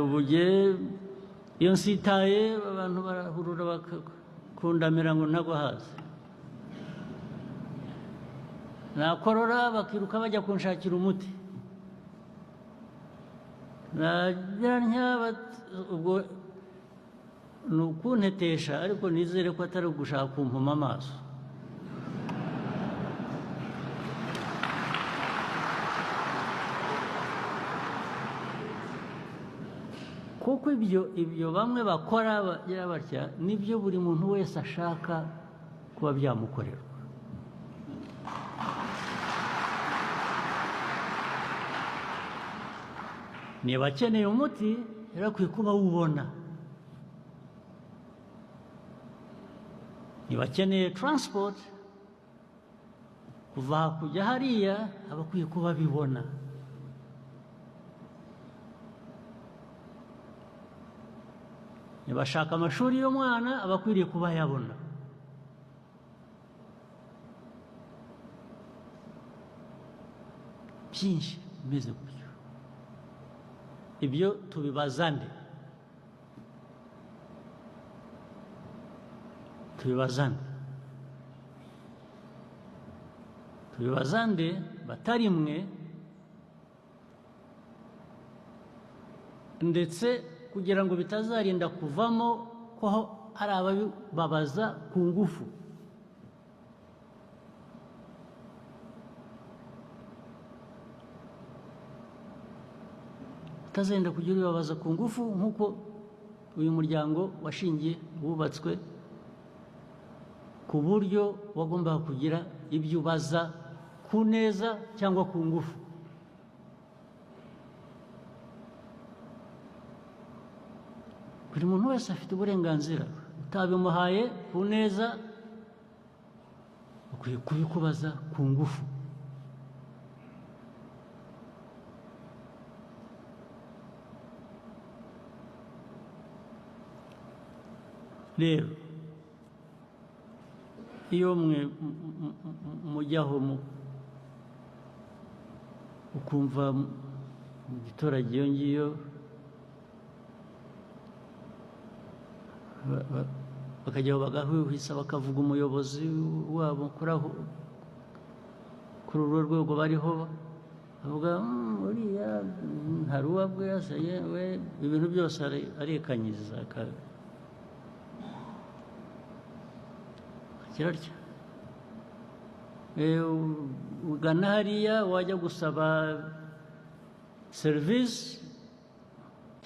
Ubu iyo nsitaye, abantu barahurura bakakundamira ngo ntagwa hasi, nakorora bakiruka bajya kunshakira umuti, nagira ntya ubwo ni ukuntetesha, ariko nizere ko atari ugushaka kumpuma amaso. Kuko ibyo bamwe bakora bagira batya, nibyo buri muntu wese ashaka kuba byamukorerwa. Niba akeneye umuti, yari akwiye kuba awubona. Niba akeneye transport kuva aha kujya hariya, aba akwiye kuba abibona. Niba ashaka amashuri y'umwana, aba akwiriye kuba ayabona. Byinshi bimeze gutyo. Ibyo tubibaza nde? Tubibaza nde? Tubibaza nde batari mwe? Ndetse kugira ngo bitazarinda kuvamo ko hari ababibabaza ku ngufu. Utazenda kugira ubibabaza ku ngufu, nk'uko uyu muryango washingiye wubatswe ku buryo wagombaga kugira ibyo ubaza ku neza cyangwa ku ngufu. Buri muntu wese afite uburenganzira. Utabimuhaye ku neza, ukwiye kubikubaza ku ngufu. Rero iyo mwe mujyaho ukumva mu giturage iyo ngiyo bakajyaho bagahwihwisa, bakavuga umuyobozi wabo kuri aho, kuri urwo rwego bariho, bavuga: "Uriya hari uwo abwira yewe," ibintu byose arikanyiza agira atya. Ugana hariya, wajya gusaba serivisi.